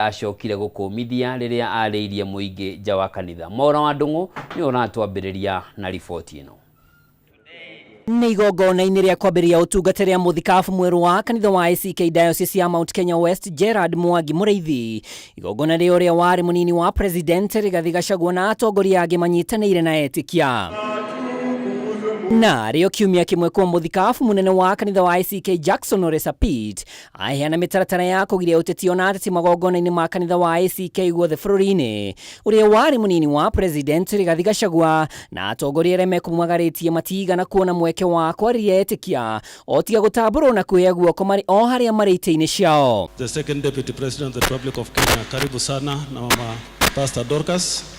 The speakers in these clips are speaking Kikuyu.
Acokire gũkũmithia rĩrĩa arĩirie mũingĩ nja wa kanitha. Mwaura wa Ndung'u nĩwe ũratwambĩrĩria na riboti ĩno. Nĩ igongona-inĩ rĩa kwambĩrĩria ũtungata rĩa mũthikabu mwerũ wa kanitha wa ACK Diocese ya Mount Kenya West Gerard Mwangi Mũrĩithi. Igongona rĩa ũrĩa warĩ mũnini wa president Rigathi Gachagua na atongoria angĩ manyitanĩire na etĩkia. Na rĩo kiumia kĩmwe kwa mũthikabu mũnene wa kanitha wa ACK Jackson Ole Sapit aheana mĩtaratara ya kũgiria ũteti ona ateti magongona-inĩ ma kanitha wa ACK guothe bũrũri-inĩ. Ũrĩa warĩ mũnini wa president Rigathi Gachagua na atongoria arĩa mekũmagarĩtie matigana kuona mweke wa kwarĩria etĩkia o tiga gũtambũrwo na kuoya guoko marĩ o harĩa marĩ itĩ-inĩ ciao. The second Deputy President of the Republic of Kenya, karibu sana na Mama Pastor Dorcas.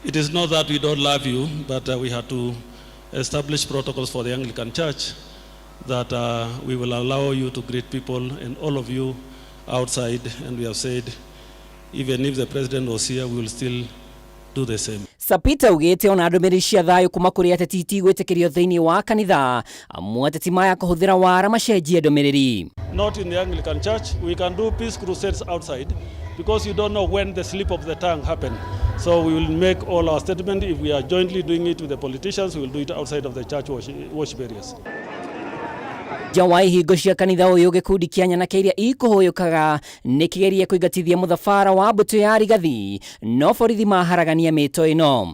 It is not that we don't love you, but we had to establish protocols for the Anglican Church that we will allow you to greet people and all of you outside, and we have said even if the president was here, we will still do the same. Sapit augĩte ona ndũmĩrĩri cia thayũ kuma kũrĩ ateti itigwĩtĩkĩrio thĩinĩ wa kanitha, amu ateti maya kũhũthĩra wara macenjie ndũmĩrĩri. Not in the Anglican Church, we can do peace crusades outside because you don't know when the slip of the tongue happened. So we will make all our statement. If we are jointly doing it with the politicians, we will do it outside of the church worship areas. Nja wa ihingo cia kanitha ũyũ gĩkundi kĩa nyanake iria ikũhũyũkaga nĩ kĩgerie kũingatithia mũthabara wa mbũtũ ya Rigathi, no borithi maharagania mĩto ĩno.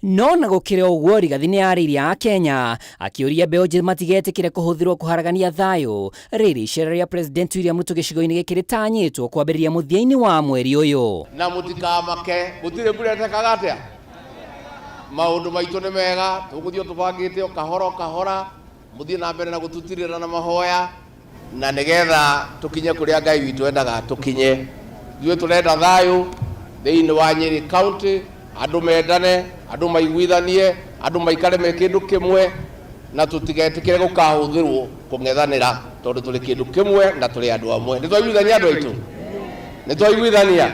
No na gũkĩrĩ ũguo Rigathi nĩ arĩirie Akenya akĩũria mbeũ njĩthĩ matigetĩkĩre kũhũthĩrwo kũharagania thayũ rĩrĩ icera rĩa President William Ruto gĩcigo-inĩ gĩkĩ rĩtanyĩtwo kwambĩrĩria mũthia-inĩ wa mweri ũyũ. Na mũtikamake, gũtirĩ mbura ĩtekaga atĩa? Maũndũ maitũ nĩ mega, tũgũthiĩ tũbangĩte o kahora o kahora, mũthiĩ na mbere na gũtutirĩra na mahoya, na nĩgetha tũkinye kũrĩa Ngai witũ endaga tũkinye. Ithuĩ tũrenda thayũ thĩinĩ wa Nyeri County, andũ mendane, andũ maiguithanie, andũ maikare me kĩndũ kĩmwe, na tũtigetĩkĩre gũkahũthĩrwo kũng'ethanĩra, tondũ tũrĩ kĩndũ kĩmwe na tũrĩ andũ amwe. Nĩ twaiguithania andũ aitũ? Nĩ twaiguithania?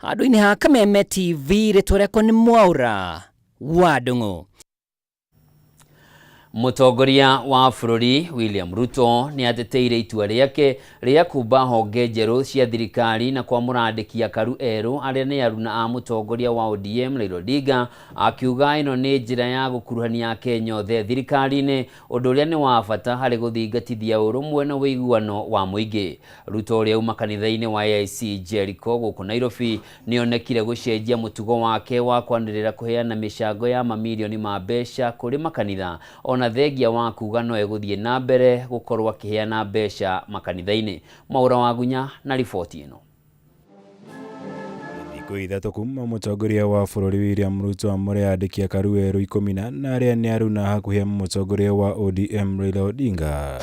Handũ-inĩ ha Kameme TV rĩtwa rĩakwa nĩ Mwaura wa Ndung'u. Mũtongoria wa bũrũri William Ruto nĩ ateteire itua rĩake rĩa kumba honge njerũ cia thirikari na kwamũra andĩki akaru erũ arĩa nĩ aruna a mũtongoria wa ODM Raila Odinga, akiuga ĩno nĩ njĩra ya gũkuruhania Akenya othe thirikari-inĩ, ũndũ ũrĩa nĩ wa bata harĩ gũthingatithia ũrũmwe na ũiguano wa mũingĩ. Ruto ũrĩa uma kanitha-inĩ wa AIC Jericho gũkũ Nairobi nĩonekire gũcenjia mũtugo wake wa kwanĩrĩra kũheana mĩcango ya mamirioni ma mbeca kũrĩ makanitha ona thengia wa kuga no egũthiĩ na mbere gũkorwo akĩheana mbeca makanitha-inĩ. Mwaura wa Gunya na riboti ĩno. Thikũ ithatũ kuma mũtongoria wa bũrũri William Ruto amũre andĩki akaru erũ ikũmi na ana arĩa nĩ aruna hakuhĩ mũtongoria wa ODM Raila Odinga.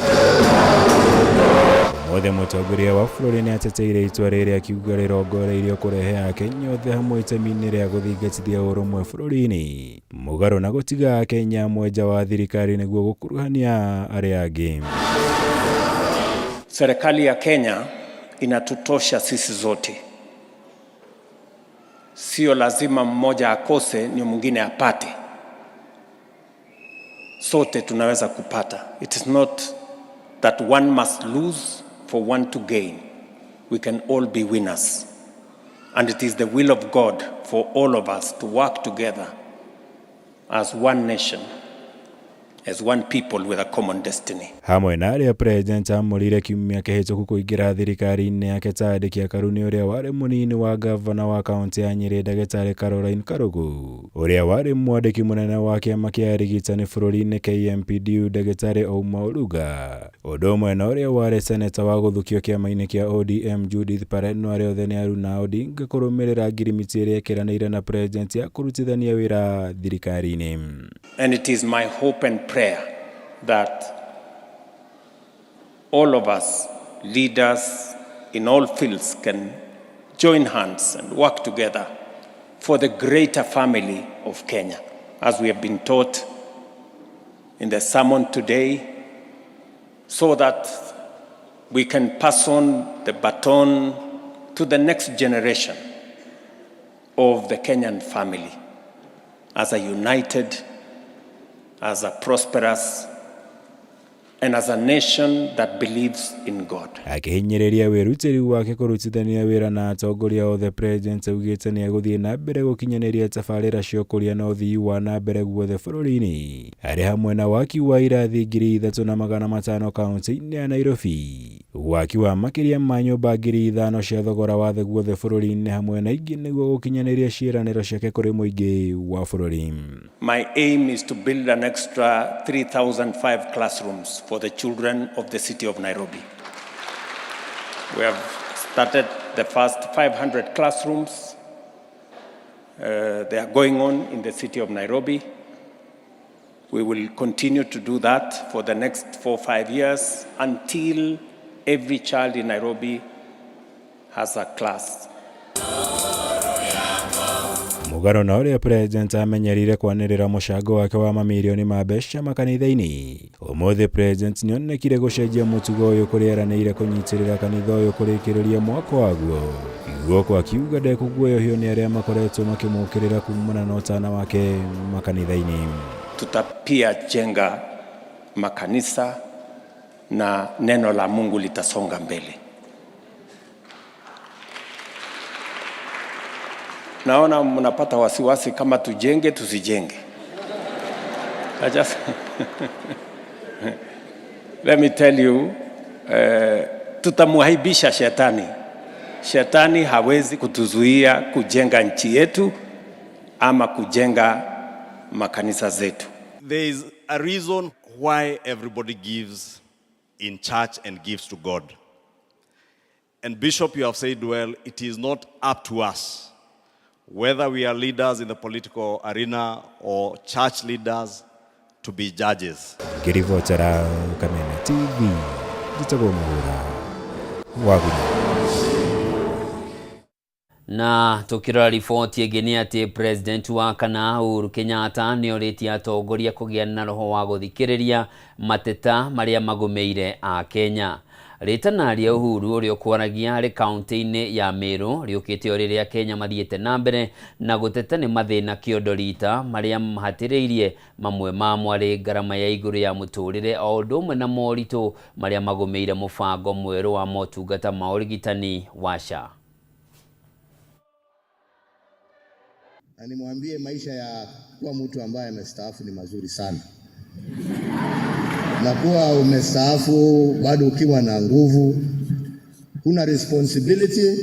Ũmũthĩ mũtongoria wa bũrũri nĩ ateteire itua rĩrĩ akiuga rĩrongoreirio kũrehe Akenya othe hamwe itemi-inĩ rĩa gũthingatithia ũrũmwe bũrũri-inĩ. Mũgarũ na gũtiga Akenya amwe nja wa thirikari nĩguo gũkuruhania arĩa angĩ. Serikali ya Kenya inatutosha sisi zote. Sio lazima mmoja akose ni mwingine apate. Sote tunaweza kupata. It is not that one must lose for one to gain. We can all be winners. And it is the will of God for all of us to work together as one nation, as one people with a common destiny. Hamwe na arĩa president amũrire kiumia kĩhĩtũku kũingĩra thirikari-inĩ yake ta andĩki akaru nĩ ũrĩa warĩ mũnini wa gavana wa kaunti ya Nyĩrĩ ndagĩtarĩ Caroline Karugu, ũrĩa warĩ mwandĩki mũnene wa kĩama kĩa arigitani bũrũri-inĩ KMPDU ndagĩtarĩ Ouma Oluga, ũndũ ũmwe na ũrĩa warĩ seneta wa gũthukio kĩama-inĩ kĩa ODM Judith Pareno, arĩa othe nĩ aruna Odinga kũrũmĩrĩra ngirimiti ĩrĩa ĩkĩranĩire na president ya kũrutithania wĩra thirikari-inĩ. And it is my hope and prayer that all of us, leaders in all fields, can join hands and work together for the greater family of Kenya, as we have been taught in the sermon today, so that we can pass on the baton to the next generation of the Kenyan family as a united, as a prosperous, And as a nation that believes in God. Akĩhinyĩrĩria wĩrutĩri wake kũrutithania wĩra na atongoria othe, President augĩte nĩegũthiĩ na mbere gũkinyanĩria tabarĩra cia ũkũria na ũthii wa na mbere guothe bũrũri-inĩ, arĩ hamwe na waki wa irathi 3,500 kaunti-inĩ ya Nairobi, waki wa makĩria ma nyũmba 5,000 cia thogora wa thĩ guothe bũrũri-inĩ hamwe na ingĩ nĩguo gũkinyanĩria ciĩranĩro ciake kũrĩ mũingĩ wa bũrũri. My aim is to build an extra 3,005 classrooms for the children of the city of Nairobi. We have started the first 500 classrooms. They are going on in the city of Nairobi. We will continue to do that for the next 4 or 5 years until every child in Nairobi has a class. Mũgarũ na ũrĩa President amenyerire kwanĩrĩra mũcango wake wa mamirioni ma mbeca makanitha-inĩ, ũmũthĩ President nĩonekire gũcenjia mũtugo ũyũ kũrĩa eranĩire kũnyitĩrĩra kanitha ũyũ kũrĩkĩrĩria mwako waguo. Guoko akiuga ndekũguoyohio nĩ arĩa makoretwo makĩmũkĩrĩra kumana na ũtana wake makanitha-inĩ. Tutapia jenga makanisa na neno la Mungu litasonga mbele. Naona mnapata wasiwasi kama tujenge tusijenge. I just let me tell you, tutamuaibisha shetani. Shetani hawezi kutuzuia kujenga nchi yetu ama kujenga makanisa zetu. There is a reason why everybody gives in church and gives to God. And Bishop, you have said well, it is not up to us whether we are leaders in the political arena or church leaders to be judges. Ngĩribotera Kameme TV, njĩtagwo Mũhũra wa Gunya. Na tukirora riboti ĩngĩ nĩ atĩ President wa kana Uhuru Kenyatta nĩorĩtie atongoria kũgĩa na roho wa gũthikĩrĩria mateta marĩa magũmĩire a Kenya. Rĩtana rĩa Uhuru ũrĩa ũkwaragia harĩ kaunti-inĩ ya Meru rĩũkĩte o rĩrĩa Kenya mathiĩte na mbere na gũteta nĩ mathĩna kĩondo rita marĩa mahatĩrĩirie mamwe mamo arĩ ngarama ya igũrũ ya mũtũrĩre o ũndũ ũmwe na moritũ marĩa magũmĩire mũbango mwerũ wa motungata ma ũrigitani wa SHA. Na nimwambie maisha ya kuwa mtu ambaye amestaafu ni mazuri sana. Na kuwa umestaafu bado ukiwa na nguvu, kuna responsibility,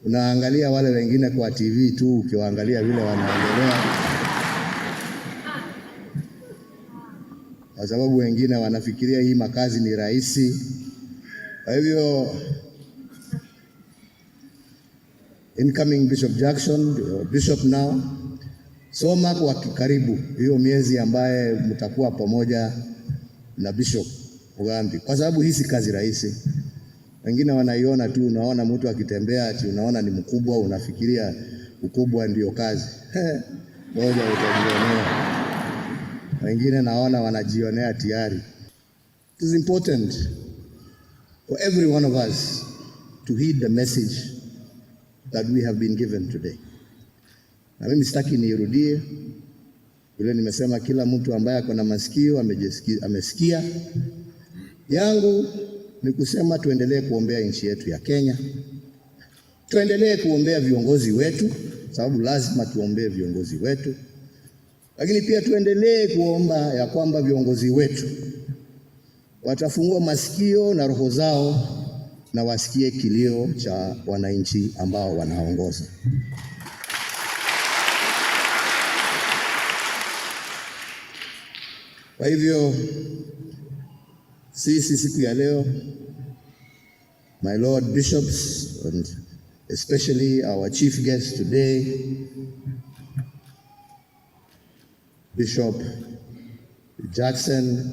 unaangalia wale wengine kwa TV tu, ukiwaangalia vile wanaendelea, kwa sababu wengine wanafikiria hii makazi ni rahisi. Kwa hivyo incoming Bishop Jackson, Bishop now, soma kwa karibu hiyo miezi ambaye mtakuwa pamoja na Bishop Mugambi, kwa sababu hii si kazi rahisi. Wengine wanaiona tu, unaona mtu akitembea ati unaona ni mkubwa, unafikiria ukubwa ndio kazi. Ngoja utajionea. Wengine naona wanajionea tayari. It is important for every one of us to heed the message that we have been given today. Na mimi sitaki niirudie vile nimesema, kila mtu ambaye ako na masikio amesikia. Yangu ni kusema tuendelee kuombea nchi yetu ya Kenya, tuendelee kuombea viongozi wetu, sababu lazima tuombee viongozi wetu, lakini pia tuendelee kuomba ya kwamba viongozi wetu watafungua masikio na roho zao na wasikie kilio cha wananchi ambao wanaongoza. Kwa hivyo sisi siku ya leo, my Lord Bishops and especially our chief guest today, Bishop Jackson,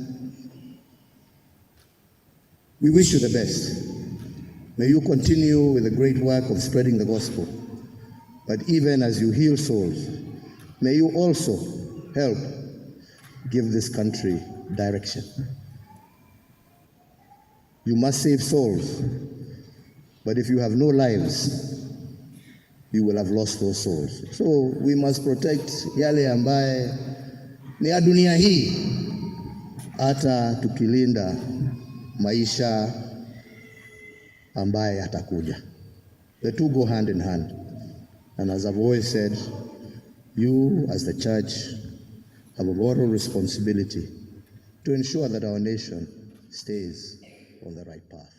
we wish you the best. May you continue with the great work of spreading the gospel. But even as you heal souls, may you also help give this country direction. You must save souls, but if you have no lives, you will have lost those souls. So we must protect yale ambaye ni ya dunia hii, hata tukilinda maisha ambaye yatakuja. The two go hand in hand. And as I've always said, you as the church have a moral responsibility to ensure that our nation stays on the right path.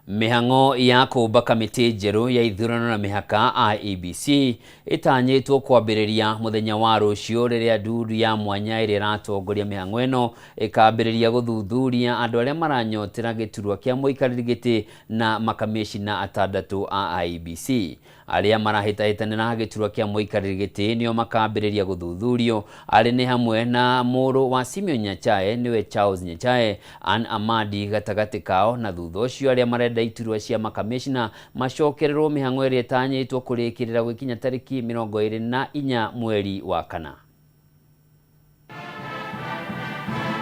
Mĩhang'o ya kũũmba kamĩtĩ njerũ ya ithurano na mĩhaka IEBC ĩtanyĩtwo kwambĩrĩria mũthenya wa rũciũ rĩrĩa ndundu ya mwanya ĩrĩa ĩratongoria mĩhang'o ĩno ĩkambĩrĩria gũthuthuria andũ arĩa maranyotera gĩturwa kĩa mũikarĩri gĩtĩ na makamĩcina atandatũ a IEBC. Arĩa marahĩtahĩtanĩra gĩturwa kĩa mũikarĩri gĩtĩ nĩo makambĩrĩria gũthuthurio arĩ nĩ hamwe na mũrũ wa Simeon Nyachae nĩwe Charles Nyachae, Ann Amadi gatagatĩ kao, na thutha ũcio arĩa marenda iturwa cia makamĩcina macokererwo mĩhang'o ĩrĩa ĩtanyĩtwo kũrĩkĩrĩra gwĩkinya tarĩki 24 mweri wa kana.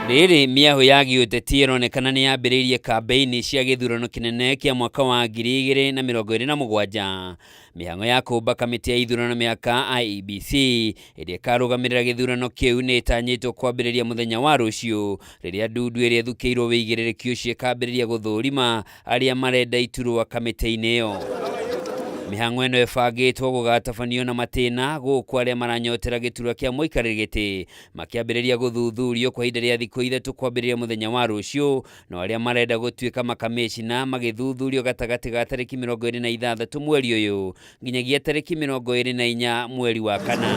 Rĩrĩ mĩahũ ya gĩũteti ĩronekana nĩ yambĩrĩirie kambĩini cia gĩthurano kĩnene kĩa mwaka wa 2027. Mĩhang'o ya kũũmba kamĩtĩ ya ithurano mĩhaka IEBC ĩrĩa ĩkarũgamĩrĩra gĩthurano kĩu nĩ ĩtanyĩtwo kwambĩrĩria mũthenya wa rũciũ rĩrĩa ndundu ĩrĩa ĩthukĩirwo wĩigĩrĩrĩki ũcio ĩkambĩrĩria gũthũrima arĩa marenda iturwa kamĩtĩ-inĩ ĩyo. Mĩhang'o ĩno ĩbangĩtwo gũgatabanio na matĩna gũkũ arĩa maranyotera gĩturwa kĩa mũikarĩri gĩtĩ makĩambĩrĩria gũthuthurio kwa ihinda rĩa thikũ 3 kwambĩrĩria mũthenya wa rũciũ, no arĩa marenda gũtuĩka makamĩcina magĩthuthurio gatagatĩ ga tarĩki 26 mweri ũyũ nginyagia tarĩki 24 mweri wa kana.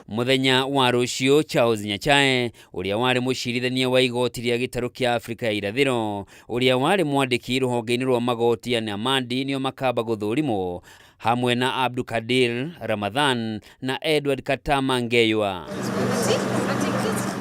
Mũthenya wa rũciũ Charles Nyachae ũrĩa warĩ mũcirithania wa igoti rĩa gĩtarũ kĩa Afrika ya irathĩro ũrĩa warĩ mwandĩki rũhonge-inĩ rwa magoti Ann Amadi nĩo makamba gũthũrimwo hamwe na Abdulkadir Ramadhan na Edward Katama Ngeywa.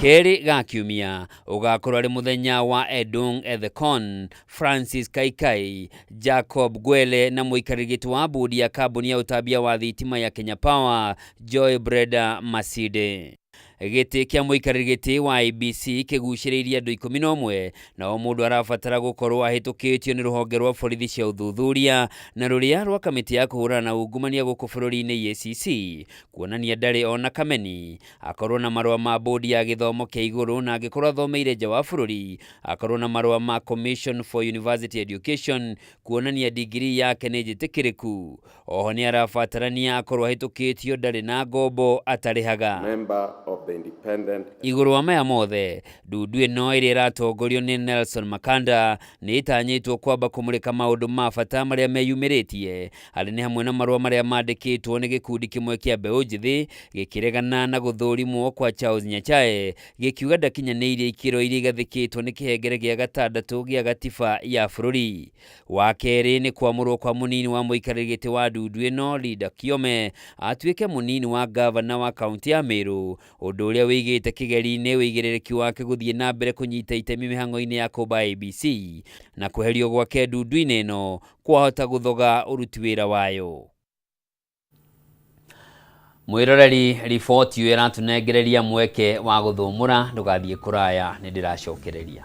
Kerĩ ga kiumia ũgakorwo arĩ mũthenya wa Edung Ethekon, Francis Kaikai, Jacob Gwele na mũikarĩri gĩtĩ wa bodi ya kambuni ya ũtambia wa thitima ya Kenya Power Joy Breda Maside. Gĩtĩ kĩa mũikarĩri gĩtĩ wa IEBC kĩgucĩrĩirie andũ 11 na o mũndũ arabatara gũkorwo ahĩtũkĩtio nĩ rũhonge rwa borithi cia ũthuthuria na rũrĩa rwa kamĩtĩ ya kũhũrana na ungumania gũkũ bũrũri-inĩ EACC kuonania ndarĩ ona kameni, akorwo na marũa ma bodi ya gĩthomo kĩa igũrũ na angĩkorwo athomeire nja wa bũrũri akorwo na marũa ma Commission for University Education kuonania digiri yake nĩ njĩtĩkĩrĩku. Oho nĩ arabatarania akorwo ahĩtũkĩtio ndarĩ na ngombo atarĩhaga. Member of the independent Igũrũ wa maya mothe ndundu ĩno ĩrĩa ĩratongorio nĩ Nelson Makanda nĩ ĩtanyĩtwo kwamba kũmũrĩka maũndũ ma bata marĩa meyumĩrĩtie arĩ nĩ hamwe na marũa marĩa mandĩkĩtwo nĩ gĩkundi kĩmwe kĩa mbeũ njĩthĩ gĩkĩregana na gũthũrimwo kwa Charles Nyachae gĩkiuga ndakinyanĩirie ikĩro iria igathĩkĩtwo nĩ kĩhengere gĩa gatandatũ gĩa gatiba ya bũrũri. Wa kerĩ nĩ kwamũrwo kwa mũnini wa mũikarĩri gĩtĩ wa ndundu ĩno Linda Kiome atuĩke mũnini wa gavana wa kaunti ya Meru, ũndũ ũrĩa wĩigĩte kĩgeri-inĩ wĩigĩrĩrĩki wake gũthiĩ na mbere kũnyita itemi mĩhang'o-inĩ ya kũmba IEBC na kweherio gwake ndundu-inĩ ĩno kwahota gũthoga ũruti wĩra wayo. Mwĩroreri, riboti ĩyo ĩratũnengereria mweke wa gũthũmũra, ndũgathiĩ kũraya, nĩ ndĩracokereria.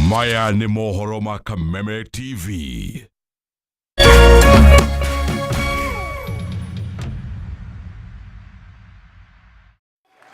Maya nĩ mohoro ma Kameme TV.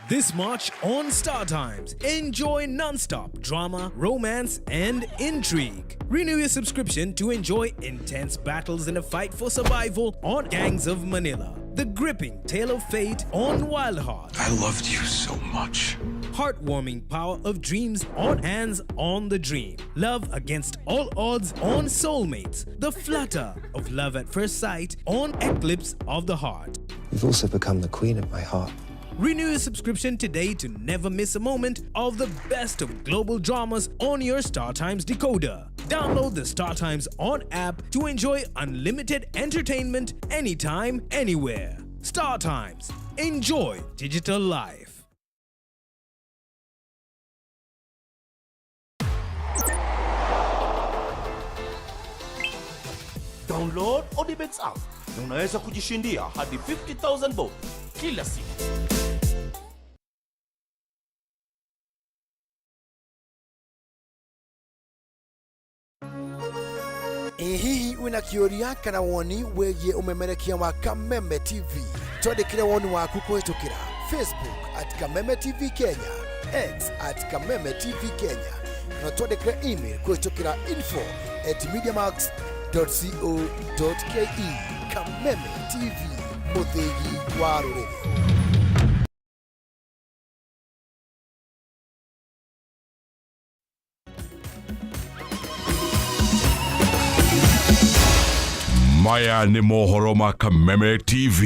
This March on Star Times, enjoy non-stop drama, romance, and intrigue. Renew your subscription to enjoy intense battles in a fight for survival on Gangs of Manila, the gripping tale of fate on Wild Heart. I loved you so much. Heartwarming power of dreams on Hands on the Dream. Love against all odds on Soulmates. The flutter of love at first sight on Eclipse of the Heart. You've also become the queen of my heart. Renew your subscription today to never miss a moment of the best of global dramas on your Star Times decoder. Download the Star Times On app to enjoy unlimited entertainment anytime, anywhere. Star Times. Enjoy digital life. Download Odibets app na unaweza kujishindia hadi 50,000 bob kila siku. Ĩ hihi wĩna Wĩna kĩũria kana woni wĩgiĩ ũmemerekia wa Kameme TV, twandĩkĩre woni waku kũhĩtũkĩra Facebook at Kameme TV Kenya, X at Kameme TV Kenya, kana twandĩkĩre email kũhĩtũkĩra info at mediamax co.ke. Kameme TV, mũthĩgi wa rũrĩrĩ. Maya nĩ mohoro ma Kameme TV.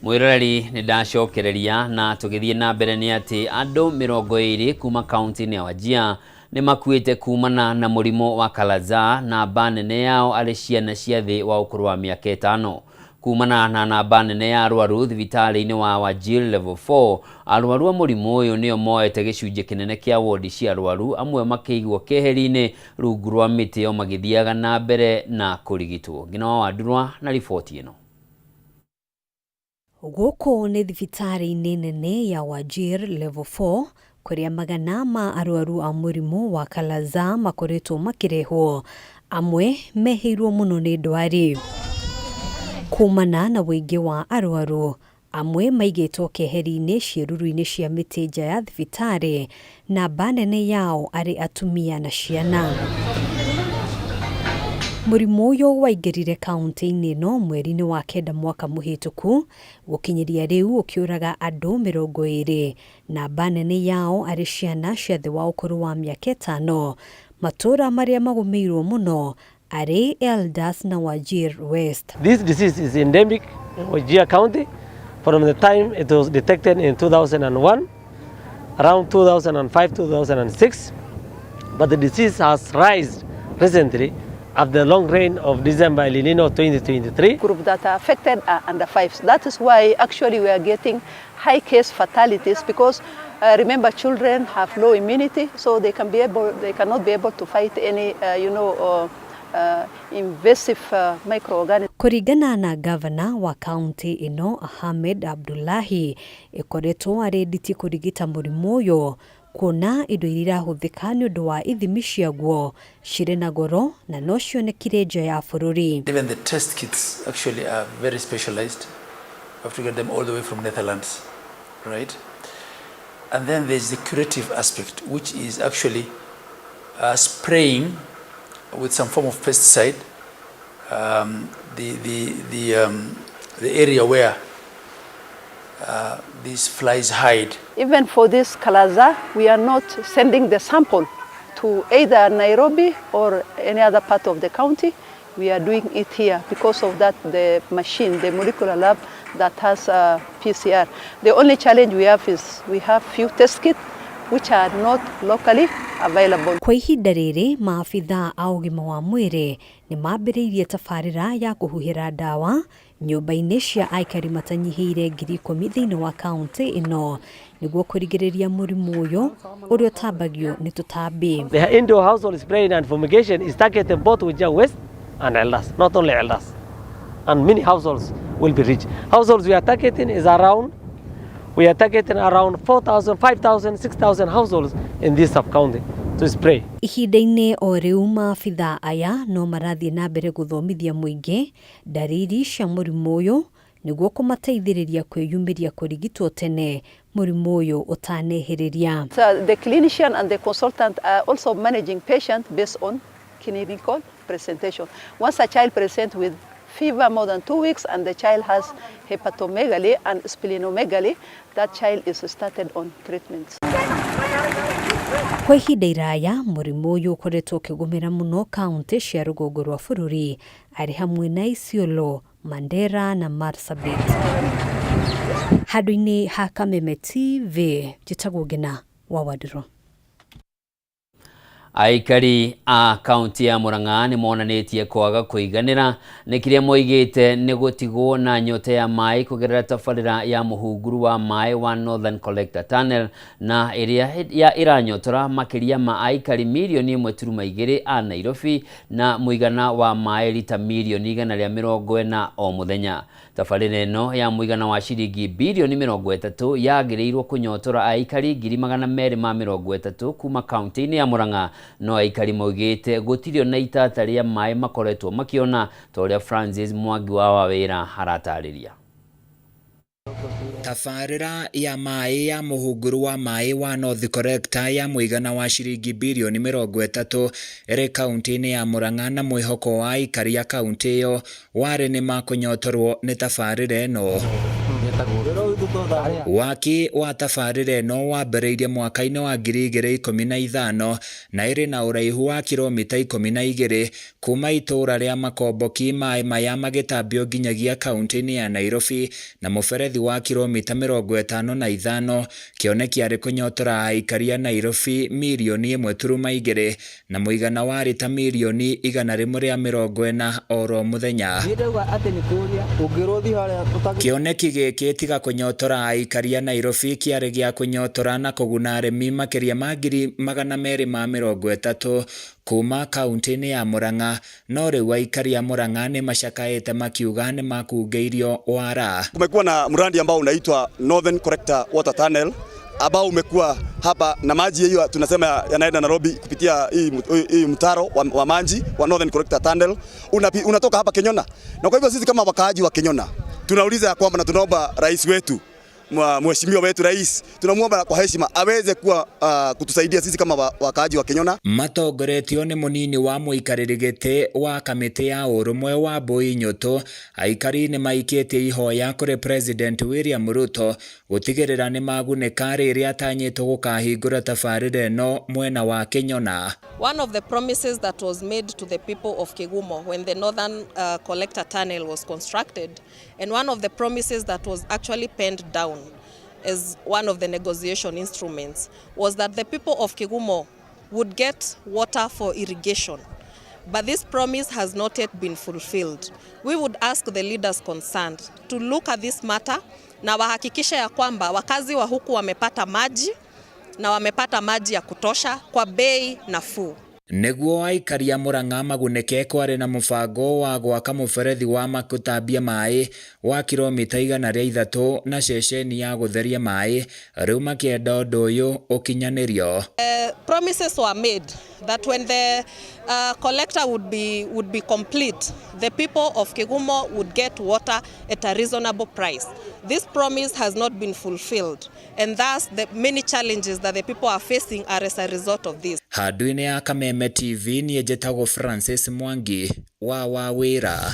Mwĩroreri, nĩ ndacokereria na tũgĩthiĩ na mbere nĩ atĩ andũ 20 kuma kaunti-inĩ ya Wajir nĩ makuĩte kumana na mũrimũ wa Kala-azar, namba nene yao arĩ ciana cia thĩ wa ũkũrũ wa mĩaka 5. Kumana na namba nene ya arwaru thibitarĩ-inĩ wa Wajir Level 4, arwaru a mũrimũ ũyũ nĩo moete gĩcunjĩ kĩnene kĩa wodi cia arwaru, amwe makĩigwo keheri-inĩ rungu rwa mĩtĩ o magĩthiaga na mbere na kũrigitwo. Ngina wa Wandurwa na riboti ĩno. Gũkũ nĩ thibitarĩ-inĩ nene ya Wajir Level 4, kũrĩa magana ma arwaru a mũrimũ wa Kala-azar makoretwo makĩrehwo, amwe mehĩirwo mũno nĩ ndwari. Kumana na ũingĩ wa arwaru, amwe maigĩtwo keheri-inĩ ciĩruru-inĩ cia mĩtĩ nja ya thibitarĩ, namba nene yao arĩ atumia na ciana. Mũrimũ ũyũ waingĩrire kaunti-inĩ ĩno mweri-inĩ wa 9 mwaka mũhĩtũku, gũkinyĩria rĩu ũkĩũraga andũ 20, namba nene yao arĩ ciana cia thĩ wa ũkũrũ wa mĩaka 5. Matũũra marĩa magũmĩirwo mũno arĩ Eldas na Wajir West. This disease is endemic in Wajir County from the time it was detected in 2001, around 2005, 2006, but the disease has risen recently after the long rain of December El Nino 2023. Group that are affected are under 5. That is why actually we are getting high case fatalities, because remember, children have low immunity, so they can be able, they cannot be able to fight any invasive microorganisms. Kũringana na gavana wa kaunti ĩno Ahmed Abdullahi, ĩkoretwo arĩ nditi kũrigita mũrimũ ũyũ, kuona indo iria irahũthĩka nĩ ũndũ wa ithimi ciaguo cirĩ na goro na no cionekire nja ya bũrũri. Even the test kits actually are very specialized. You have to get them all the way from Netherlands, right? And then there's the curative aspect, which is actually spraying with some form of pesticide the area where these flies hide. Even for this Kala-azar, we are not sending the sample to either Nairobi or any other part of the county. We are doing it here because of that, the machine, the molecular lab that has PCR. The only challenge we have is we have few test kits which are not locally available. Kwa ihinda rĩrĩ, maabithaa a ũgima wa mwĩrĩ nĩ mambĩrĩirie tabarĩra ya kũhuhĩra ndawa nyũmba-inĩ cia aikari matanyihĩire 10,000 thĩinĩ wa kaunti ĩno nĩguo kũrigĩrĩria mũrimũ ũyũ ũrĩa ũtambagio nĩ tũtambi. The indoor household spraying and fumigation is targeted both Wajir West and Eldas, not only Eldas. And many households will be reached. Households we are targeting is around, we are targeting around 4,000, 5,000, 6,000 households in this sub-county to spray. Ihinda-inĩ o rĩu, maabithaa aya no marathiĩ na mbere gũthomithia mũingĩ ndariri cia mũrimũ ũyũ nĩguo kũmateithĩrĩria kwĩyumĩria kũrigitwo tene mũrimũ ũyũ ũtanehĩrĩria. So the clinician and the consultant are also managing patient based on clinical presentation. Once a child presents with fever more than 2 weeks and the child has hepatomegaly and splenomegaly, that child is started on treatment. Kwa ihinda iraya, mũrimũ ũyũ ũkoretwo ũkĩgũmĩra mũno kaunti cia rũgongo rwa bũrũri, arĩ hamwe na Isiolo, Mandera na Marsabit. Handũ-inĩ ha Kameme TV, njĩtagwo Ngina wa Wandirũ. Aikari a kaunti ya Murang'a nĩ monanĩtie kwaga kũiganĩra nĩ kĩrĩa moigĩte nĩ gũtigwo na nyota ya maĩ kũgerera tabarĩra ya mũhunguru wa maĩ wa Northern Collector Tunnel, na ĩrĩa ya ĩranyotora makĩria ma aikari 1.2 mirioni a Nairobi na mũigana wa maĩ rita 140 million o mũthenya. Tabarĩra ĩno ya mũigana wa ciringi birioni 30 yagĩrĩirwo kũnyotora aikari 230,000 kuma kaunti-inĩ ya Murang'a, no aikari maugĩte gũtirĩ ona itata rĩa maĩ makoretwo makĩona, ta ũrĩa Francis Mwangi wa Wawĩra aratarĩria. Tabarĩra ya maĩ ya mũhunguru wa maĩ wa North Collector ya mũigana wa ciringi birioni 30 ĩrĩ kaunti-inĩ ya Murang'a na mwĩhoko wa aikari a kaunti ĩyo warĩ nĩ makũnyotorwo nĩ tabarĩra ĩno. Waki wa tabarĩra ĩno wambĩrĩirie mwaka-inĩ wa 2015 na ĩrĩ na ũraihu wa kilomita 12 kuma itũũra rĩa Makomboki, maĩ maya magĩtambio nginyagia kaunti-inĩ ya Nairobi na mũberethi wa kilomita 55. Kĩoneki arĩ kũnyotora aikari a Nairobi mirioni 1.2 na mũigana wa rita mirioni 140 oro mũthenya. Kĩoneki gĩkĩ tiga kũnyotora aikari a Nairobi, kĩarĩ gĩa kũnyotora na kũguna arĩmi makĩria ma 230,000 kuma kaunti-inĩ ya Murang'a, no rĩu aikari a Murang'a nĩ macakaĩte makiuga nĩ makungĩirio wara. Kumekuwa na mradi ambao unaitwa Northern Collector Water Tunnel ambao umekuwa hapa na maji hiyo tunasema yanaenda Nairobi kupitia hii mtaro wa maji wa Northern Collector Tunnel unatoka hapa Kenyona. Na kwa hivyo sisi kama wakaaji wa Kenyona tunauliza ya kwamba na tunaomba rais wetu, mheshimiwa wetu rais, tunamuomba kwa heshima aweze kuwa kutusaidia sisi kama wakaaji wa Kenyona. Matongoretio nĩ mũnini wa mũikarĩri gĩtĩ wa kamĩtĩ ya ũrũmwe wa Mbui Nyũtũ, aikari nĩ maikĩtie ihoya kũrĩ President William Ruto gũtigĩrĩra nĩ magunĩka rĩrĩa atanyĩtwo gũkahingũra tabarĩra ĩno mwena wa Kenyona. One of the promises that was made to the people of Kigumo when the Northern Collector Tunnel was constructed, and one of the promises that was actually penned down as one of the negotiation instruments, was that the people of Kigumo would get water for irrigation. But this promise has not yet been fulfilled. We would ask the leaders concerned to look at this matter na wahakikishe ya kwamba wakazi wa huku wamepata maji na wamepata maji ya kutosha kwa bei nafuu. Nĩguo aikari a Murang'a magunĩke, kwarĩ na mũbango wa gwaka mũberethi wa kũtambia maĩ wa kilomita 103 na ceceni ya gũtheria maĩ, rĩu makĩenda ũndũ ũyũ ũkinyanĩrio. Promises were made that when the collector would be complete, the people of Kigumo would get water at a reasonable price. This promise has not been fulfilled, and thus the many challenges that the people are facing are as a result of this. Handũ-inĩ ya Kameme TV, niĩ njĩtagwo Francis Mwangi wa Wawĩra.